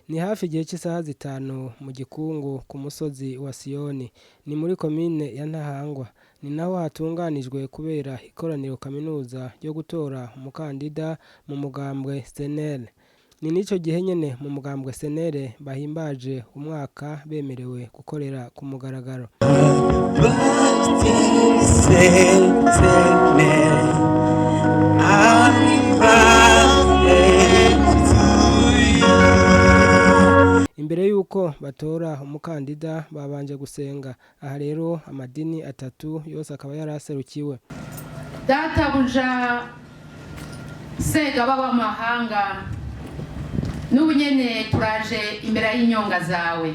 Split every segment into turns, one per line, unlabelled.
Ni hafi igihe cy'isaha 5 mu gikungu ku musozi wa Siyoni, ni muri komine ya Ntahangwa. Ni naho hatunganijwe kubera ikoraniro kaminuza ryo gutora umukandida mu mugambwe CNL. Ni n'ico gihe nyene mu mugambwe CNL bahimbaje umwaka bemerewe gukorera ku mugaragaro.
Birthday, CNL. Happy birthday to you.
Imbere y'uko batora umukandida babanje gusenga. Aha rero amadini atatu yose akaba yaraserukiwe.
Databuja Segaba w'amahanga, n'ubu nyene turaje imbere y'inyonga zawe.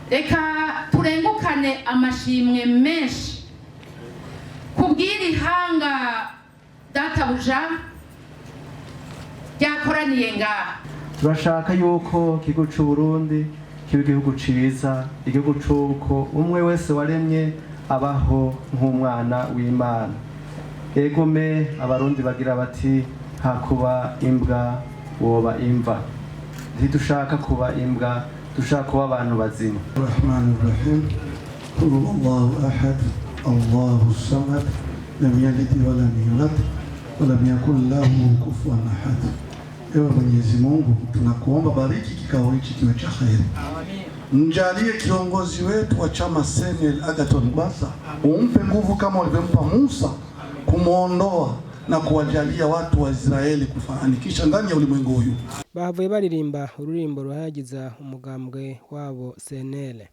Reka turengukane amashimwe menshi kubw'iri hanga databuja ryakoraniye ngaha.
Turashaka yuko igihugu c'u Burundi kiba igihugu ciza, igihugu c'uko umwe wese waremye abaho nk'umwana w'Imana. Egome Abarundi bagira bati: "Nta kuba imbwa woba imva." Ntidushaka kuba imbwa, dushaka kuba abantu bazima.
الرحمن الرحيم، قل هو الله أحد، الله الصمد، لم يلد ولم يولد ولم يكن له كفوا أحد. Ewe Mwenyezi Mungu, tunakuomba bariki kikao hichi kiwe cha kheri. Mjalie kiongozi wetu wa chama CNL Agathon Rwasa, umpe nguvu kama ulivyompa Musa kumwondoa na kuwajalia watu wa Israeli kufanikisha ndani ya ulimwengu huyu.
Bahavuye baririmba ururimbo ruhayagiza umugambwe wabo CNL.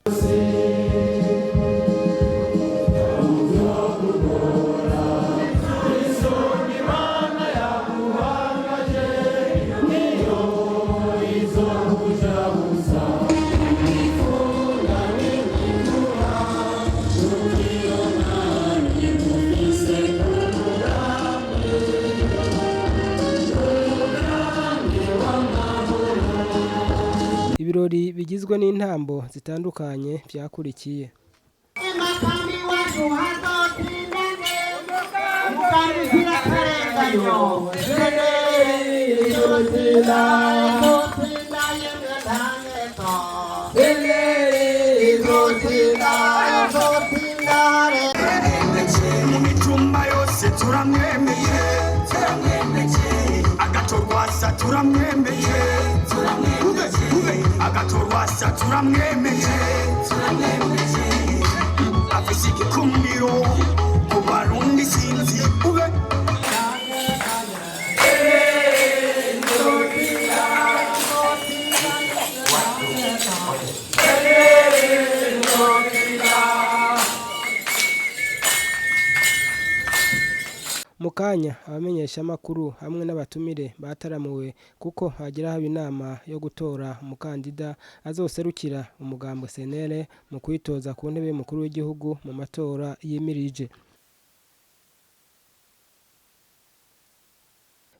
Ibirori bigizwe n'intambo zitandukanye vyakurikiye.
Imakambi wacu hazotsindane umugambi uzira akarenganyo izotsinda izotsinda yemwe ntangeto izotsinda izotsinda.
Mu mitumba yose turamwemeye, turamwemeye Agathon Rwasa, turamwemeye, turamwemeye Agathon Rwasa, turamwemeye, turamwemeye. Afise igikundiro ku Barundi sinzi ube.
Mu kanya abamenyeshamakuru hamwe n'abatumire bataramuwe kuko hagira haba inama yo gutora umukandida azoserukira umugambwe CNL mu kwitoza ku ntebe y'umukuru w'igihugu mu matora yimirije.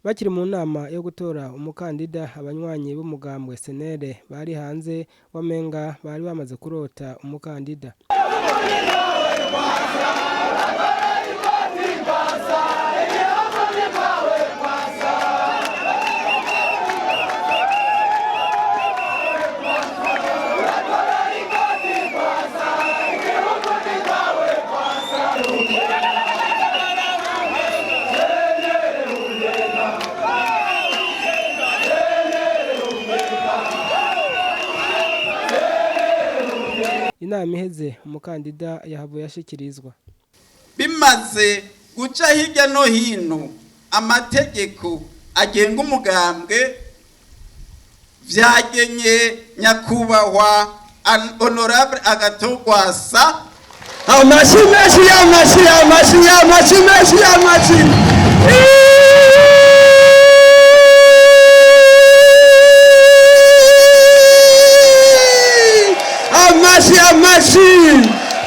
Bakiri mu nama yo gutora umukandida, abanywanyi b'umugambwe CNL bari hanze wamenga bari bamaze kurota umukandida. Inama iheze umukandida yahavuye ashikirizwa.
Bimaze guca hirya no hino amategeko agenga umugambwe, vyagenye nyakubahwa honorable Agathon Rwasa.
Amashi menshi, amashi, amashi, amashi menshi, amashi. Amashi, amashi.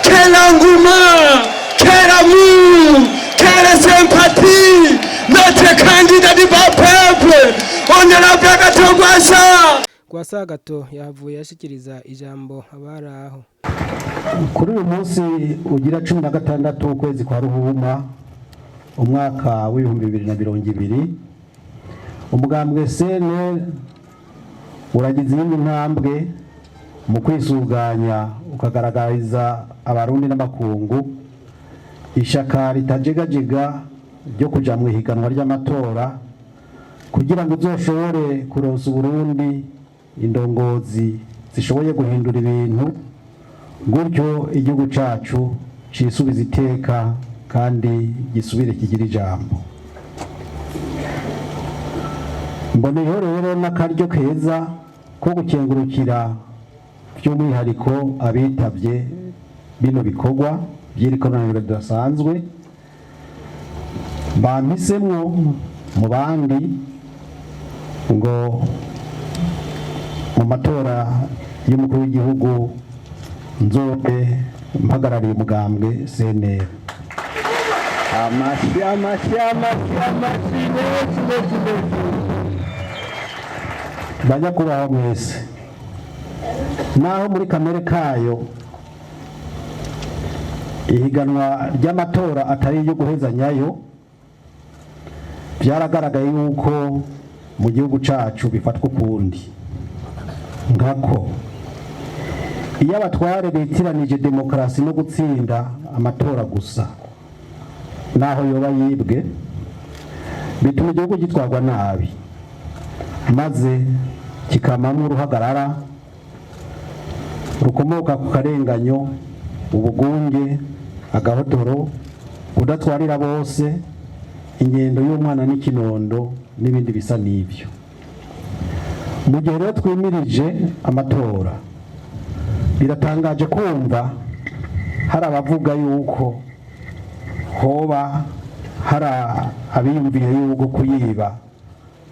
Quel engouement, quel amour, quelle sympathie. Notre candidat du bas peuple, honorable Agathon Rwasa.
Rwasa Agathon yahavuye ashikiriza ijambo abari aho.
Kuri uyu munsi ugira 16 ukwezi kwa Ruhuma umwaka w'2020, umugambwe CNL Uragize iyindi ntambwe mu kwisuganya, ukagaragariza Abarundi n'amakungu ishaka ritajegajega ryo kuja mu ihiganwa ry'amatora kugira ngo uzoshobore kuronsa Uburundi indongozi zishoboye guhindura ibintu, gutyo igihugu cacu cisubiza iteka kandi gisubire kigira ijambo. Mboneyeho rero n'akaryo keza ko gukengurukira by'umwihariko abitavye bino bikorwa by'iri koraniro ridasanzwe, bampisemwo mu bandi ngo mu matora y'umukuru w'igihugu nzobe mpagarariye umugambwe CNL.
Amashyi, amashyi, amashyi, amashyi menshi, menshi, menshi.
Banyakubahwa mwese, naho muri kamere kayo ihiganwa ry'amatora atari iryo guhezanyayo, byaragaragaye yuko mu gihugu cacu bifatwa ukundi, nkako iyo abatware bitiranije demokarasi no gutsinda amatora gusa, naho yoba yibwe, bituma igihugu gitwarwa nabi maze kikamamwo uruhagarara rukomoka ku karenganyo, ubugunge, agahotoro, kudatwarira bose, ingendo y'umwana n'ikinondo n'ibindi bisa n'ibyo. Mu gihe rero twimirije amatora, biratangaje kumva hari abavuga yuko hoba hari abiyumviye yuko kuyiba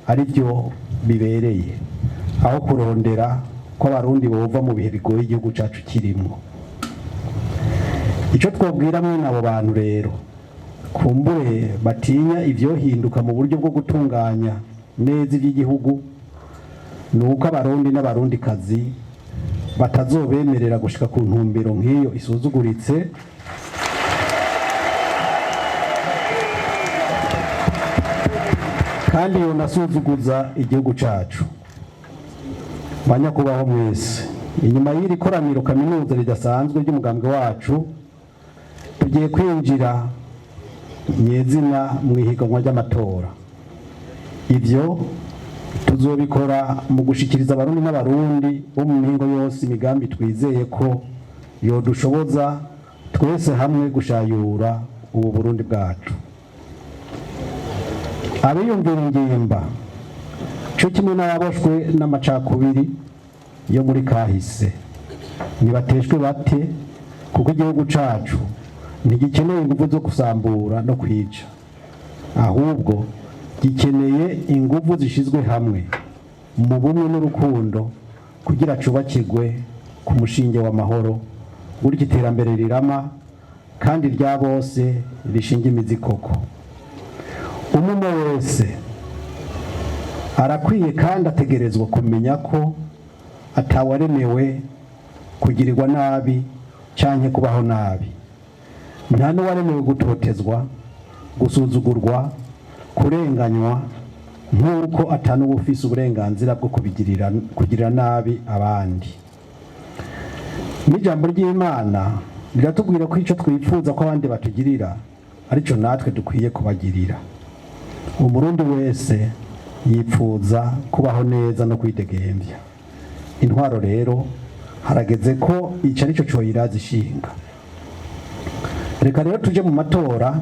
ari byo bibereye aho kurondera ko Abarundi bova mu bihe bigoye igihugu cyacu kirimo. Icyo twabwira mwene abo bantu rero kumbure batinya ibyohinduka mu buryo bwo gutunganya neza iby'igihugu, ni uko Abarundi n'Abarundikazi batazobemerera gushika ku ntumbero nk'iyo isuzuguritse, kandi yonasuzuguza igihugu cacu. Banyakubaho mwese, inyuma y'iri koraniro kaminuza ridasanzwe ry'umugambwe wacu, tugiye kwinjira nyezina mu ihiganwa ry'amatora. Ibyo tuzobikora mu gushikiriza Abarundi n'Abarundi bo mu mihingo yose imigambi twizeye ko yodushoboza twese hamwe gushayura ubu Burundi bwacu. Abiyumvira ingimba cyo kimwe n'ababoshwe n'amacakubiri yo muri kahise ntibateshwe bate, kuko igihugu cacu ntigikeneye ingufu zo gusambura no kwica, ahubwo gikeneye ingufu zishizwe hamwe mu bumwe n'urukundo kugira cubakirwe ku mushinge w'amahoro, gutyo iterambere rirama kandi rya bose rishinga imizi koko. Umwe wese arakwiye kandi ategerezwa kumenya ko atawaremewe kugirirwa nabi canke kubaho nabi. Nta n'uwaremewe gutotezwa, gusuzugurwa, kurenganywa, nk'uko atanuba ufise uburenganzira bwo kugirira nabi abandi. N'ijambo ry'Imana riratubwira ko icyo twifuza ko abandi batugirira aricyo natwe dukwiye kubagirira. Umurundi wese yipfuza kubaho neza no kwidegembya. Intwaro rero harageze ko ico arico coyiraza ishinga. Reka rero tuje mu matora,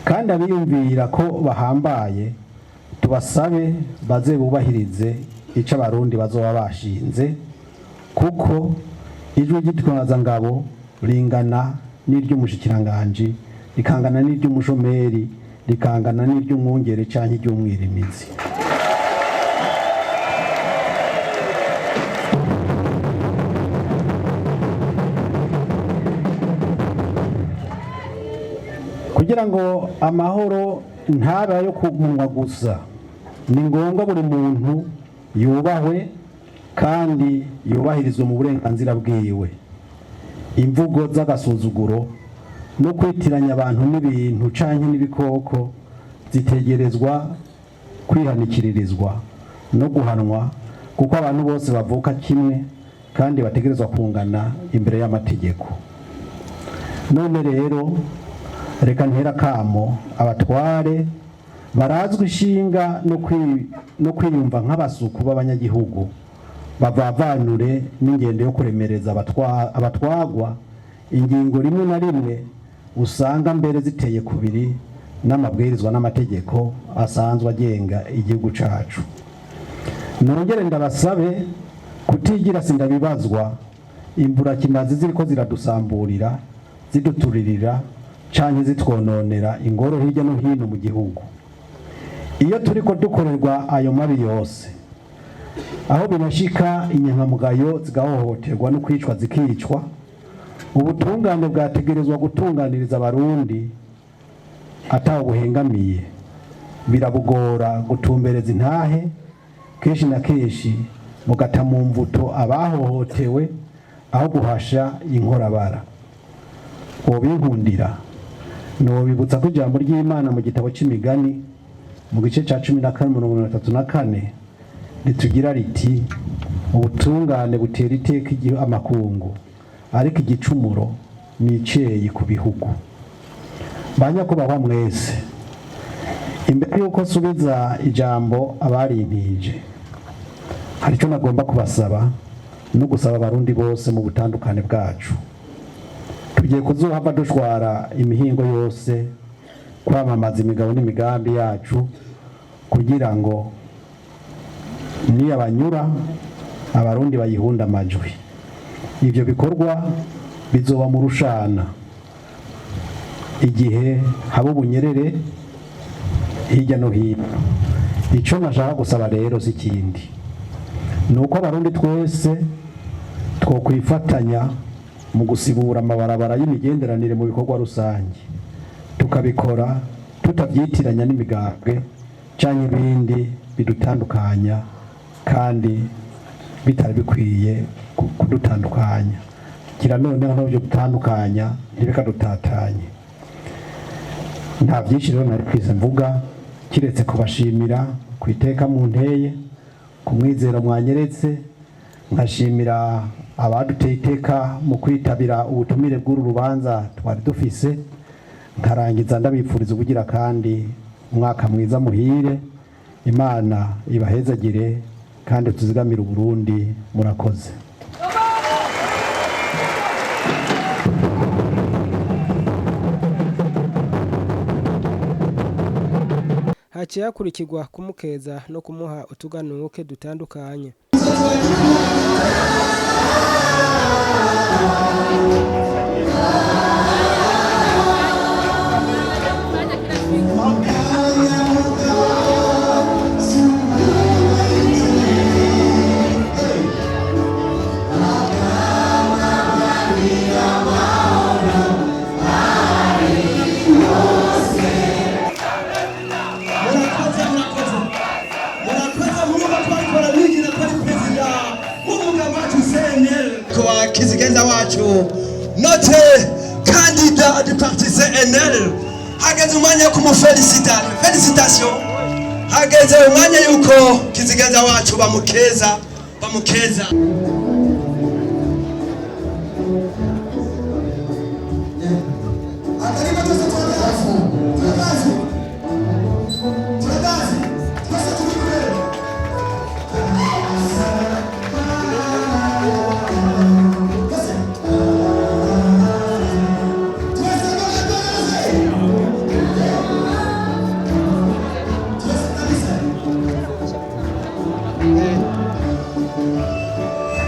kandi abiyumvira ko bahambaye tubasabe baze bubahirize ico Abarundi bazoba bashinze, kuko ijwi ry'itwazangabo ringana n'iry'umushikiranganji, rikangana n'iry'umushomeri, rikangana n'iry'umwungere canke iry'umwirimizi. Kugira ngo amahoro ntabe ayo ku munwa gusa, ni ngombwa buri muntu yubahwe kandi yubahirizwe mu burenganzira bwiwe. Imvugo z'agasuzuguro no kwitiranya abantu n'ibintu canke n'ibikoko zitegerezwa kwihanikiririzwa no guhanwa, Kuko abantu bose bavuka kimwe kandi bategerezwa kungana imbere y'amategeko. None rero reka ntera kamo abatware barazwi ishinga no kwiyumva nk'abasuku b'abanyagihugu, bavavanure n'ingendo yo kuremereza abatwagwa ingingo rimwe na rimwe usanga mbere ziteye kubiri n'amabwirizwa n'amategeko asanzwe agenga igihugu cacu. Nongere ndabasabe kutigira sindabibazwa imburakimazi ziriko ziradusamburira, ziduturirira canke zitwononera ingoro hirya no hino mu gihugu. Iyo turiko dukorerwa ayo mabi yose, aho binashika inyankamugayo zigahohoterwa no kwicwa zikicwa, ubutungane bwategerezwa gutunganiriza Abarundi ataho buhengamiye. Birabugora gutumbereza intahe, kenshi na kenshi mugata mu mvuto abahohotewe aho guhasha inkorabara. Wobinkundira nobibutsa ko ijambo ry'Imana mu gitabo c'Imigani mu gice ca 14:34 ritugira riti: "Ubutungane butera iteka amakungu, ariko igicumuro ni iceyi ku bihugu." Ba nyakubahwa mwese, imbere y'uko nsubiza ijambo abarintije, hari icyo nagomba kubasaba no gusaba Abarundi bose mu butandukane bwacu. Tugiye kuzohava dushwara imihingo yose kwamamaza imigabo n'imigambi yacu, kugira ngo niyabanyura Abarundi bayihunda amajwi. Ibyo bikorwa bizoba mu rushana igihe haba ubunyerere hirya no hino. Icyo nashaka gusaba rero si ikindi, ni uko Abarundi twese twokwifatanya mu gusibura amabarabara y'imigenderanire mu bikorwa rusange, tukabikora tutabyitiranya n'imigambwe cyangwa ibindi bidutandukanya kandi bitari bikwiye kudutandukanya. Kira noneho n'ibyo gutandukanya ntibikadutatanye. Nta byinshi rero nari kwize mvuga, kiretse kubashimira ku iteka mu nteye, ku mwizero mwanyeretse, nkashimira abaduteye iteka mu kwitabira ubutumire bw'uru rubanza twari dufise, nkarangiza ndabipfuriza ubugira kandi umwaka mwiza muhire. Imana ibahezagire kandi tuzigamire Uburundi. Murakoze.
Haciye hakurikirwa kumukeza no kumuha utuganuke dutandukanye.
Murakoze, murakoze, murakoze. Murumva ko bariko barabigira ko ari perezida w'umugabo wacu CNL, kwa kizigenza wacu, notre candidat du parti CNL. Hageze umwanya wo kumufelicita. Félicitation. Hageze umwanya yuko kizigenza wacu bamukeza, bamukeza.
Thank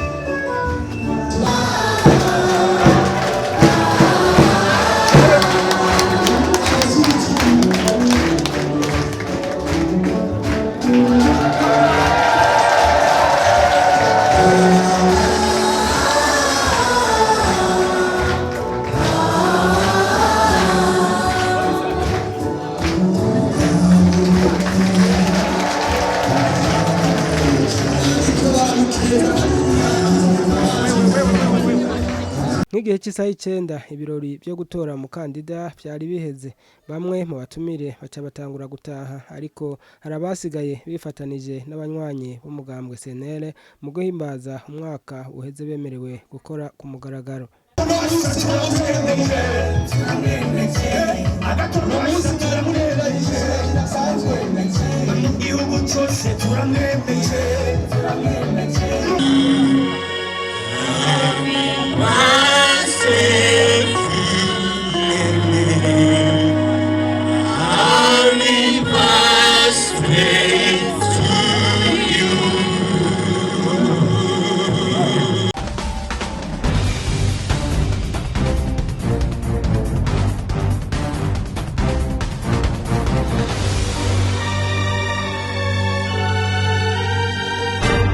Nk'igihe cy'isaha 9 ibirori byo gutora umukandida vyari biheze. Bamwe mu batumire baca batangura gutaha, ariko hari abasigaye bifatanije n'abanywanyi b'umugambwe CNL mu guhimbaza umwaka uheze bemerewe gukora ku mugaragaro.
Igihugu cyose turamwemeje.